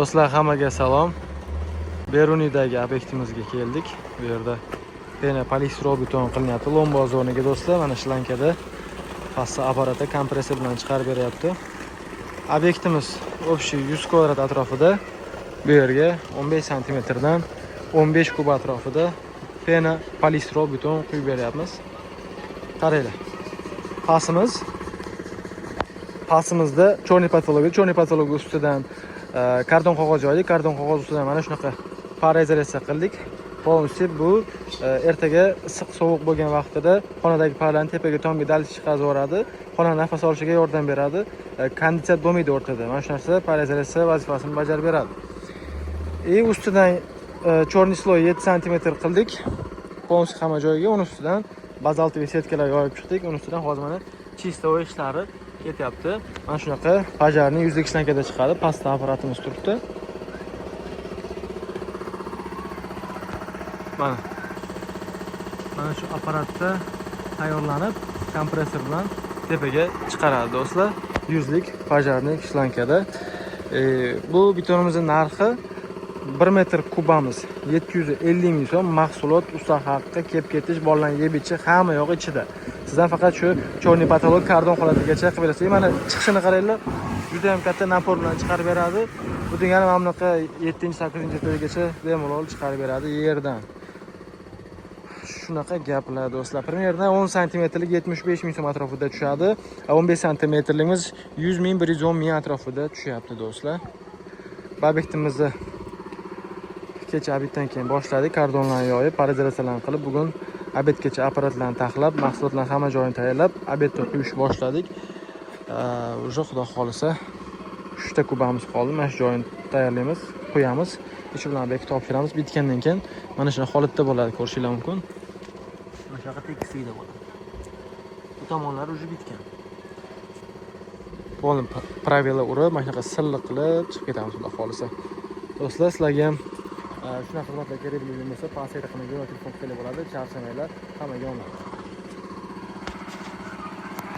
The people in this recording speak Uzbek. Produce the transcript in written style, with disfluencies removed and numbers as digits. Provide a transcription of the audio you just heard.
Do'stlar, hammaga salom. Beruniydagi obyektimizga keldik. Bu yerda pena polistirol beton qilinyapti. Lomba zonaga do'stlar, mana shlankada pastda apparatda kompressor bilan chiqarib beryapti. Obyektimiz общий 100 kvadrat atrofida. Bu yerga 15 santimetrdan 15 kub atrofida pena polistirol beton quyib beryapmiz. Qaranglar. Pastimizda черный потолок, черный потолок ustidan karton qog'oz joydik, karton qog'oz ustidan mana shunaqa пароизоляция qildik. Полностью bu ertaga issiq sovuq bo'lgan vaqtida xonadagi parlarni tepaga tomga dal chiqarib yuboradi. Xona nafas olishiga yordam beradi. Konditsioner bo'lmaydi o'rtada. Mana shu narsa пароизоляция vazifasini bajarib beradi. И ustidan черный слой 7 santimetr qildik. Полностью hamma joyiga, uni ustidan базальтовый setkalar yoyib chiqdik. Uni ustidan hozir mana чистовой ishlari ketyapti. Mana shunaqa пожарный yuzlik shlankada chiqadi. Pastda apparatimiz turibdi. Mana. Mana shu apparatda tayyorlanib, kompressor bilan tepaga chiqaradi do'stlar. Yuzlik пожарный shlankada. Bu betonimizning narxi 1 metr kubamiz 750 ming so'm, mahsulot, usta haqqi, kelib ketish, bolalarning yeb ichishi hamma yo'q ichida. Sizdan faqat shu черный потолок karton holatigacha qilib berasiz. Mana chiqishini qaranglar, juda ham katta напор bilan chiqarib beradi. Bu degani mana bunaqa 7-8-etagacha bemalol chiqarib beradi yerdan. Shunaqa gaplar do'stlar. Примерно 10 santimetrlik 75 ming so'm atrofida tushadi. 15 santimetrligimiz 100 ming, 110 ming atrofida tushyapti do'stlar. Bu obyektimizni kecha обед dan keyin boshladik, kardonlarni yoyib, пароизоляция larni qilib, bugun обед gacha apparatlarni taxlab, mahsulotlarni hamma joyini tayyorlab, обед da quyish boshladik. Уже xudo xohlasa 3 ta kubamiz qoldi. Mana shu joyini tayyorlaymiz, qo'yamiz. Shu bilan obyekt topshiramiz. Bitgandan keyin mana shunaqa holatda bo'ladi, ko'rishinglar mumkin. Mana shunaqa tekislikda bo'ladi. Bu tomonlari уже bitgan. Полный правила urib, mana shunaqa silliq qilib chiqib ketamiz xudo xohlasa. Do'stlar, sizlarga ham shunaqa xizmatlar kerak bo'lgan bo'lsa, pastki raqamga telefon qilsanglar bo'ladi. Charchamanglar, hammaga omad.